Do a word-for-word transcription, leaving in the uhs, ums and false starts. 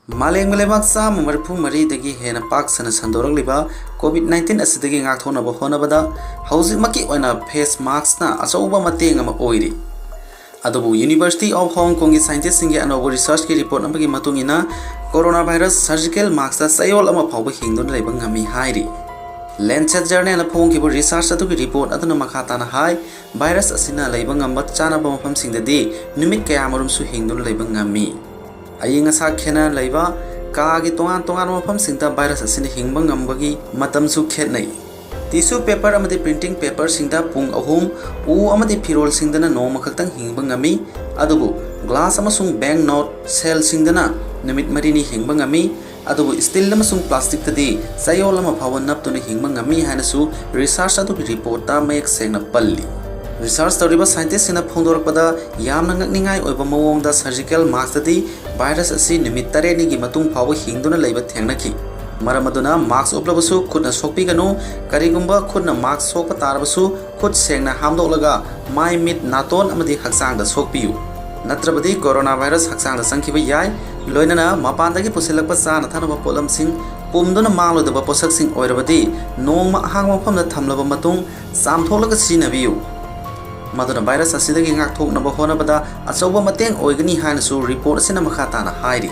ꯃꯥꯂꯦꯝꯒꯤ ꯂꯩꯕꯥꯛ ꯆꯥꯝꯃ ꯃꯔꯤꯐꯨ ꯃꯔꯤꯗꯒꯤ ꯍꯦꯟꯅ ꯄꯥꯛ ꯁꯟꯅ ꯁꯟꯗꯣꯔꯛꯂꯤꯕ COVID nineteen ꯑꯁꯤꯗꯒꯤ ꯉꯥꯛꯊꯣꯛꯅꯕ ꯍꯣꯠꯅꯕꯗ ꯍꯧꯖꯤꯛꯃꯛꯀꯤ ꯑꯣꯏꯅ face maskꯅ ꯑꯆꯧꯕ ꯃꯇꯦꯡ ꯑꯃ ꯑꯣꯏꯔꯤ꯫ ꯑꯗꯨꯕꯨ University of Hong Kongꯒꯤ scientistꯁꯤꯡꯒꯤ ꯑꯅꯧꯕ researchꯀꯤ report ꯑꯃꯒꯤ ꯃꯇꯨꯡ ꯏꯟꯅ, corona virus surgical maskꯇ ꯆꯌꯣꯜ ꯑꯃ ꯐꯥꯎꯕ ꯍꯤꯡꯗꯨꯅ ꯂꯩꯕ ꯉꯝꯃꯤ ꯍꯥꯏꯔꯤ꯫ Lancet journalꯅ ꯐꯣꯡꯈꯤꯕ research ꯑꯗꯨꯒꯤ report ꯑꯗꯨꯅ ꯃꯈꯥ ꯇꯥꯅ ꯍꯥꯏ, virus ꯑꯁꯤꯅ ꯂꯩꯕ ꯉꯝꯕ ꯆꯥꯅꯕ ꯃꯐꯝꯁꯤꯡꯗꯗꯤ ꯅꯨꯃꯤꯠ ꯀꯌꯥꯃꯔꯨꯝꯁꯨ ꯍꯤꯡꯗꯨꯅ ꯂꯩꯕ ꯉꯝꯃꯤ꯫ ꯑꯏꯪ ꯑꯁꯥ ꯈꯦꯠꯅ ꯂꯩꯕ ꯀꯥꯒꯤ ꯇꯣꯉꯥꯟ ꯇꯣꯉꯥꯟꯕ ꯃꯐꯝꯁꯤꯡꯗ virus ꯑꯁꯤꯅ ꯍꯤꯡꯕ ꯉꯝꯕꯒꯤ ꯃꯇꯝꯁꯨ ꯈꯦꯠꯅꯩ꯫ Tissue paper ꯑꯃꯗꯤ printing paperꯁꯤꯡꯗ ꯄꯨꯡ ꯑꯍꯨꯝ, ꯎ ꯑꯃꯗꯤ ꯐꯤꯔꯣꯜꯁꯤꯡꯗꯅ ꯅꯣꯡꯃ ꯈꯛꯇꯪ ꯍꯤꯡꯕ ꯉꯝꯃꯤ, ꯑꯗꯨꯕꯨ glass ꯑꯃꯁꯨꯡ bank note shellꯁꯤꯡꯗꯅ ꯅꯨꯃꯤꯠ ꯃꯔꯤꯅꯤ ꯍꯤꯡꯕ ꯉꯝꯃꯤ꯫ ꯑꯗꯨꯕꯨ steel ꯑꯃꯁꯨꯡ plasticꯇꯗꯤ ꯆꯌꯣꯜ ꯑꯃ ꯐꯥꯎꯕ ꯅꯞꯇꯨꯅ ꯍꯤꯡꯕ ꯉꯝꯃꯤ ꯍꯥꯏꯅꯁꯨ research ꯑꯗꯨꯒꯤ reportꯇ ꯃꯌꯦꯛ ꯁꯦꯡꯅ ꯄꯜꯂꯤ꯫ Research ꯇꯧꯔꯤꯕ scientistꯁꯤꯡꯅ ꯐꯣꯡꯗꯣꯔꯛꯄꯗ, ꯌꯥꯝꯅ ꯉꯛꯅꯤꯡꯉꯥꯏ ꯑꯣꯏꯕ ꯃꯑꯣꯡꯗ surgical maskꯇꯗꯤ virus ꯑꯁꯤ ꯅꯨꯃꯤꯠ ꯇꯔꯦꯠꯅꯤꯒꯤ ꯃꯇꯨꯡ ꯐꯥꯎꯕ ꯍꯤꯡꯗꯨꯅ ꯂꯩꯕ ꯊꯦꯡꯅꯈꯤ꯫ ꯃꯔꯝ ꯑꯗꯨꯅ mask ꯎꯞꯂꯕꯁꯨ ꯈꯨꯠꯅ ꯁꯣꯛꯄꯤꯒꯅꯨ꯫ ꯀꯔꯤꯒꯨꯝꯕ ꯈꯨꯠꯅ mask ꯁꯣꯛꯄ ꯇꯥꯔꯕꯁꯨ, ꯈꯨꯠ ꯁꯦꯡꯅ ꯍꯥꯝꯗꯣꯛꯂꯒ ꯃꯥꯏ, ꯃꯤꯠ, ꯅꯥꯇꯣꯟ ꯑꯃꯗꯤ ꯍꯛꯆꯥꯡꯗ ꯁꯣꯛꯄꯤꯌꯨ꯫ ꯅꯠꯇ꯭ꯔꯕꯗꯤ corona virus ꯍꯛꯆꯥꯡꯗ ꯆꯪꯈꯤꯕ ꯌꯥꯏ꯫ ꯂꯣꯏꯅꯅ ꯃꯄꯥꯟꯗꯒꯤ ꯄꯨꯁꯤꯜꯂꯛꯄ ꯆꯥꯅ ꯊꯛꯅꯕ ꯄꯣꯠꯂꯝꯁꯤꯡ ꯄꯨꯝꯗꯨꯅ ꯃꯥꯡꯂꯣꯏꯗꯕ ꯄꯣꯠꯁꯛꯁꯤꯡ ꯑꯣꯏꯔꯕꯗꯤ ꯅꯣꯡꯃ ꯑꯍꯥꯡꯕ ꯃꯐꯝꯗ ꯊꯝꯂꯕ ꯃꯇꯨꯡ ꯆꯥꯝꯊꯣꯛꯂꯒ ꯁꯤꯖꯤꯟꯅꯕꯤꯌꯨ꯫ ꯃꯗꯨꯅ virus ꯑꯁꯤꯗꯒꯤ ꯉꯥꯛꯊꯣꯛꯅꯕ ꯍꯣꯠꯅꯕꯗ ꯑꯆꯧꯕ ꯃꯇꯦꯡ ꯑꯣꯏꯒꯅꯤ ꯍꯥꯏꯅꯁꯨ report ꯑꯁꯤꯅ ꯃꯈꯥ ꯇꯥꯅ ꯍꯥꯏꯔꯤ꯫